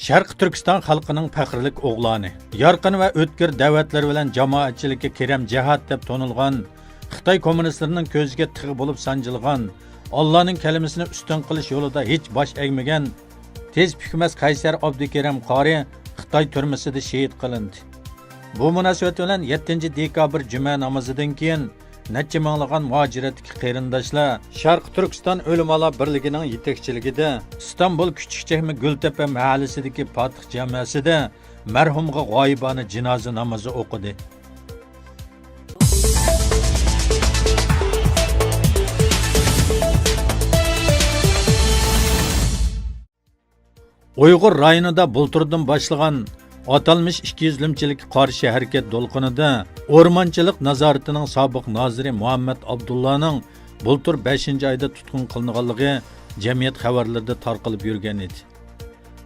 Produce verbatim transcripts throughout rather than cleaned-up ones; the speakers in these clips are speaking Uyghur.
شەرقىي تۈركىستان خەلقىنىڭ پەخىرلىك ئوغلانى، يارقىن ۋە ئۆتكۈر دەۋەتلىرى بىلەن جامائەتچىلىككە كىرەم جەھەت دەپ تونۇلغان، خىتاي كوممۇنىستلىرىنىڭ كۆزىگە تىغ بولۇپ سانجىلغان، ئاللانىڭ كەلىمىسىنى ئۈستۈن قىلىش يولىدا ھېچ باش ئەگمىگەن، تېز پۈكمەس قەيسەر ئابدۇكېرىم قارى خىتاي تۈرمىسىدە شېھىت قىلىندى. بۇ مۇناسىۋەت بىلەن يەتتىنچى دېكابىر جۈمە نامىزىدىن كېيىن، نەچچە مىڭلىغان مۇھاجىرەتتىكى قېرىنداشلار شەرقىي تۈركىستان ئۆلىمالار بىرلىكىنىڭ يېتەكچىلىكىدە ئىستانبۇل كۈچۈك چەكمە گۈلتەپە مەھەللىسىدىكى پاتىخ جامەسىدە مەرھۇمغا غايىبانە جىنازا نامىزى ئوقۇدى. ئۇيغۇر رايونىدا بۇلتۇردىن باشلىغان ئاتالمىش ئىككىيۈزلۈمچىلىككە قارشى ھەرىكەت دولقۇنىدا ئورمانچىلىق نازارىتىنىڭ سابىق نازىرى مۇھەممەت ئابدۇللانىڭ بۇلتۇر بەشىنچى ئايدا تۇتقۇن قىلىنغانلىقى جەمئىيەت خەۋەرلىرىدە تارقىلىپ يۈرگەن ئىدى.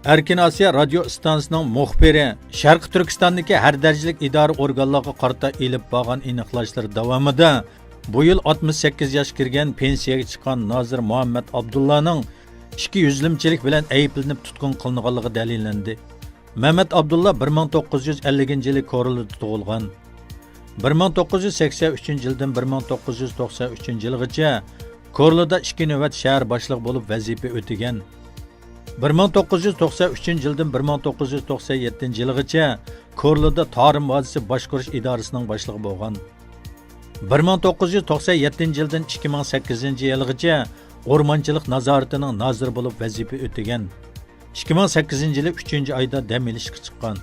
ئەركىن ئاسىيا رادىيو ئىستانسىسىنىڭ مۇخبىرى شەرقىي تۈركىستاندىكى ھەر دەرىجىلىك ئىدارە ئورگانلارغا قارىتا ئېلىپ بارغان ئېنىقلاشلىرى داۋامىدا، بۇ يىل ئاتمىش سەككىز ياشقا كىرگەن پېنسىيەگە چىققان نازىر مۇھەممەت ئابدۇللانىڭ ئىككى يۈزلۈمچىلىك بىلەن ئەيىبلىنىپ تۇتقۇن قىلىنغانلىقى دەلىللەندى. مەمەت ئابدۇللا بىر مىڭ توققۇز يۈز ئەللىكىنچى يىلى كورلىدا تۇغۇلغان. بىر مىڭ توققۇز يۈز سەكسەن ئۈچىنچى يىلدىن بىر مىڭ توققۇز يۈز توقسەن ئۈچىنچى يىلغىچە كورلىدا ئىككى نۆۋەت شەھەر باشلىقى بولۇپ ۋەزىپە ئۆتىگەن. بىر مىڭ توققۇز يۈز توقسەن ئۈچىنچى يىلدىن بىر مىڭ توققۇز يۈز توقسەن يەتتىنچى يىلغىچە كورلىدا تارىم ۋادىسى باشقۇرۇش ئىدارىسىنىڭ باشلىقى بولغان. بىر مىڭ توققۇز يۈز توقسەن يەتتىنچى يىلدىن ئىككى مىڭ سەككىزىنچى يىلغىچە ئورمانچىلىق نازارىتىنىڭ نازىرى بولۇپ ۋەزىپە ئۆتىگەن. ئىككى مىڭ سەككىزىنچى يىلى ئۈچىنچى ئايدا دەم ئېلىشقا چىققان.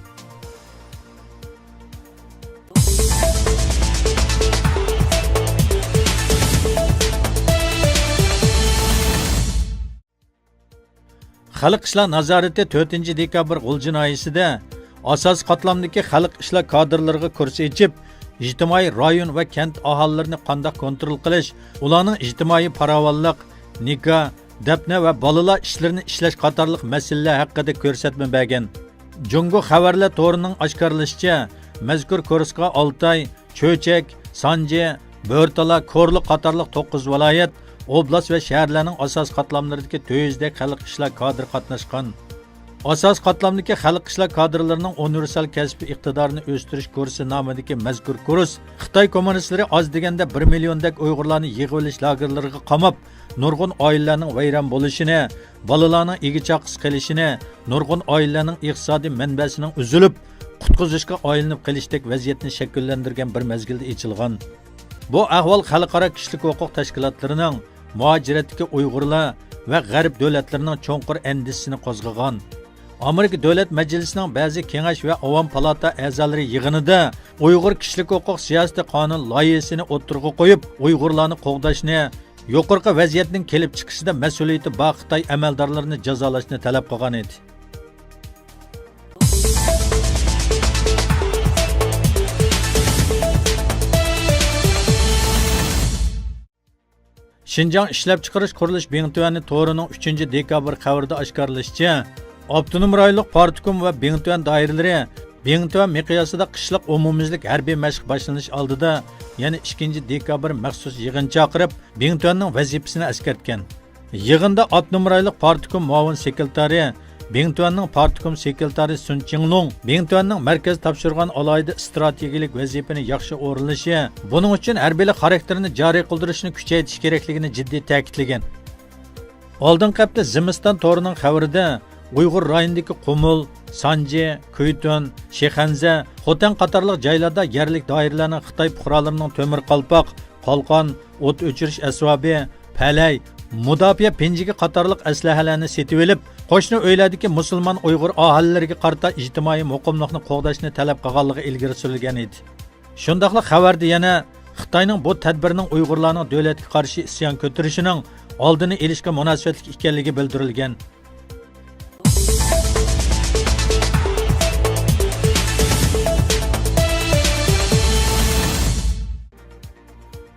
خەلق ئىشلار نازارىتى تۆتىنچى دېكابىر غۇلجا ناھىيەسىدە ئاساسىي قاتلامدىكى خەلق ئىشلار كادىرلىرىغا كۇرس ئېچىپ، ئىجتىمائىي رايون ۋە كەنت ئاھالىلىرىنى قانداق كونترول قىلىش، ئۇلارنىڭ ئىجتىمائىي پاراۋانلىق، نىكاھ، دەپنە ۋە بالىلار ئىشلىرىنى ئىشلەش قاتارلىق مەسىلىلەر ھەققىدە كۆرسەتمە بەرگەن. جۇڭگو خەۋەرلەر تورىنىڭ ئاشكارىلىشىچە، مەزكۇر كۇرسقا ئالتاي، چۆچەك، سانجى، بۆرتالا، كورلا قاتارلىق توققۇز ۋىلايەت، ئوبلاست ۋە شەھەرلەرنىڭ ئاساسىي قاتلاملىرىدىكى تۆت يۈزدەك خەلق ئىشلار كادىرى قاتناشقان. ئاساسىي قاتلامدىكى خەلق ئىشلار كادىرلىرىنىڭ ئۇنىۋېرسال كەسپىي ئىقتىدارىنى ئۆستۈرۈش كۇرسى نامىدىكى مەزكۇر كۇرس خىتاي كوممۇنىستلىرى ئاز دېگەندە بىر مىليوندەك ئۇيغۇرلارنى يىغىۋېلىش لاگېرلىرىغا قاماپ، نۇرغۇن ئائىلىلەرنىڭ ۋەيران بولۇشىنى، بالىلارنىڭ ئىگە-چاقىسىز قېلىشىنى، نۇرغۇن ئائىلىلەرنىڭ ئىقتىسادىي مەنبەسىنىڭ ئۈزۈلۈپ، قۇتقۇزۇشقا ئايلىنىپ قېلىشتەك ۋەزىيەتنى شەكىللەندۈرگەن بىر مەزگىلدە ئېچىلغان. بۇ ئەھۋال خەلقئارا كىشىلىك ھوقۇق تەشكىلاتلىرىنىڭ، مۇھاجىرەتتىكى ئۇيغۇرلار ۋە غەرب دۆلەتلىرىنىڭ چوڭقۇر ئەندىشىسىنى قوزغىغان. ئامېرىكا دۆلەت مەجلىسىنىڭ بەزى كېڭەش ۋە ئاۋام پالاتا ئەزالىرى يىغىنىدا ئۇيغۇر كىشىلىك ھوقۇق سىياسىتى قانۇن لايىھىسىنى ئوتتۇرىغا قويۇپ، ئۇيغۇرلارنى قوغداشنى، يۇقىرىقى ۋەزىيەتنىڭ كېلىپ چىقىشىدا مەسئۇلىيىتى بار خىتاي ئەمەلدارلىرىنى جازالاشنى تەلەپ قىلغان ئىدى. شىنجاڭ ئىشلەپچىقىرىش قۇرۇلۇش بىڭتۈەنى تورىنىڭ ئۈچىنچى دېكابىر خەۋىرىدە ئاشكارىلىشىچە، ئاپتونوم رايونلۇق پارتكوم ۋە بىڭتۈەن دائىرىلىرى بىڭتۈەن مىقياسىدا قىشلىق ئومۇميۈزلۈك ھەربىي مەشىق باشلىنىش ئالدىدا يەنە ئىككىنچى دېكابىر مەخسۇس يىغىن چاقىرىپ، بىڭتۈەننىڭ ۋەزىپىسىنى ئەسكەرتكەن. يىغىندا ئاپتونوم رايونلۇق پارتكوم مۇئاۋىن سېكرېتارى، بىڭتۈەننىڭ پارتكوم سېكرېتارى سۈن چىڭلۇڭ، بىڭتۈەننىڭ مەركەز تاپشۇرغان ئالاھىدە ئىستراتېگىيەلىك ۋەزىپىنى ياخشى ئورۇنلىشى، بۇنىڭ ئۈچۈن ھەربىيلىك خاراكتېرىنى جارى قىلدۇرۇشنى كۈچەيتىش كېرەكلىكىنى جىددىي تەكىتلىگەن. ئالدىنقى ھەپتە زىمىستان تورىنىڭ خەۋىرىدە ئۇيغۇر رايونىدىكى قۇمۇل، سانجى، كۈيتۈن، شىخەنزە، خوتەن قاتارلىق جايلاردا يەرلىك دائىرىلەرنىڭ خىتاي پۇقرالىرىنىڭ تۆمۈر قالپاق، قالقان، ئوت ئۆچۈرۈش ئەسۋابى، پەلەي، مۇداپىئە پىنجىكى قاتارلىق ئەسلىھەلەرنى سېتىۋېلىپ، قوشنا ئۆيلەردىكى مۇسۇلمان ئۇيغۇر ئاھالىلىرىگە قارىتا ئىجتىمائىي مۇقىملىقنى قوغداشنى تەلەپ قىلغانلىقى ئىلگىرى سۈرۈلگەن ئىدى. شۇنداقلا خەۋەردە يەنە خىتاينىڭ بۇ تەدبىرىنىڭ ئۇيغۇرلارنىڭ دۆلەتكە قارشى ئىسيان كۆتۈرۈشىنىڭ ئالدىنى ئېلىشقا مۇناسىۋەتلىك ئىكەنلىكى بىلدۈرۈلگەن.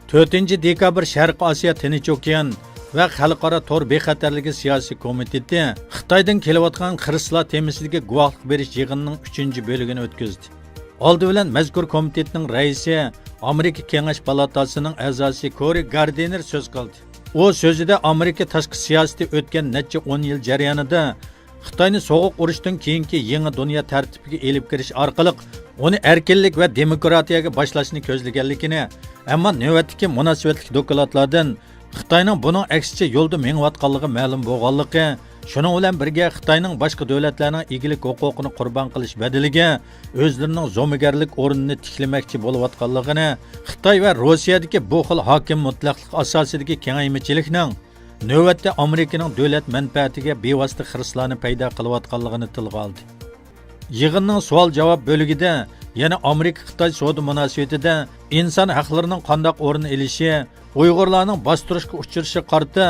تۆتىنچى دېكابىر شەرقىي ئاسىيا تىنچ ئوكيان ۋە خەلقئارا تور بىخەتەرلىكى سىياسىي كومىتېتى خىتايدىن كېلىۋاتقان خىرىسلار تېمىسىدىكى گۇۋاھلىق بېرىش يىغىنىنىڭ ئۈچىنچى بۆلىكىنى ئۆتكۈزدى. ئالدى بىلەن مەزكۇر كومىتېتنىڭ رەئىسى، ئامېرىكا كېڭەش پالاتاسىنىڭ ئەزاسى كورى گاردىنېر سۆز قىلدى. ئۇ سۆزىدە ئامېرىكا تاشقى سىياسىتى ئۆتكەن نەچچە ئون يىل جەريانىدا خىتاينى سوغۇق ئۇرۇشتىن كېيىنكى يېڭى دۇنيا تەرتىپىگە ئېلىپ كىرىش ئارقىلىق ئۇنى ئەركىنلىك ۋە دېموكراتىيەگە باشلاشنى كۆزلىگەنلىكىنى، ئەمما نۆۋەتتىكى مۇناسىۋەتلىك دوكلاتلاردىن خىتاينىڭ بۇنىڭ ئەكسىچە يولدا مېڭىۋاتقانلىقى مەلۇم بولغانلىقى، شۇنىڭ بىلەن بىرگە خىتاينىڭ باشقا دۆلەتلەرنىڭ ئىگىلىك ھوقۇقىنى قۇربان قىلىش بەدىلىگە ئۆزلىرىنىڭ زومىگەرلىك ئورنىنى تىكلىمەكچى بولۇۋاتقانلىقىنى، خىتاي ۋە روسىيەدىكى بۇ خىل ھاكىم مۇتلەقلىق ئاساسىدىكى كېڭەيمىچىلىكنىڭ نۆۋەتتە ئامېرىكىنىڭ دۆلەت مەنپەئەتىگە بىۋاسىتە خىرىسلارنى پەيدا قىلىۋاتقانلىقىنى تىلغا ئالدى. يىغىننىڭ سوئال-جاۋاب بۆلۈكىدە يەنە ئامېرىكا-خىتاي سودا مۇناسىۋىتىدە ئىنسان ھەقلىرىنىڭ قانداق ئورۇن ئېلىشى، ئۇيغۇرلارنىڭ باستۇرۇشقا ئۇچرىشىغا قارىتا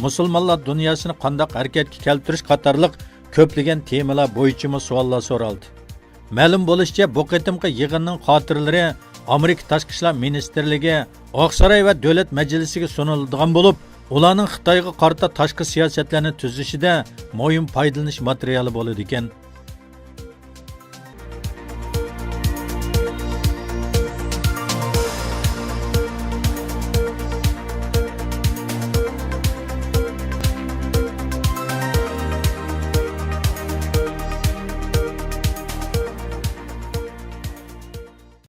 مۇسۇلمانلار دۇنياسىنى قانداق ھەرىكەتكە كەلتۈرۈش قاتارلىق كۆپلىگەن تېمىلار بويىچىمۇ سوئاللار سورالدى. مەلۇم بولۇشىچە، بۇ قېتىمقى يىغىننىڭ خاتىرىلىرى ئامېرىكا تاشقى ئىشلار مىنىستىرلىكى، ئاقساراي ۋە دۆلەت مەجلىسىگە سۇنۇلىدىغان بولۇپ، ئۇلارنىڭ خىتايغا قارىتا تاشقى سىياسەتلەرنى تۈزۈشىدە مۇھىم پايدىلىنىش ماتېرىيالى بولىدىكەن.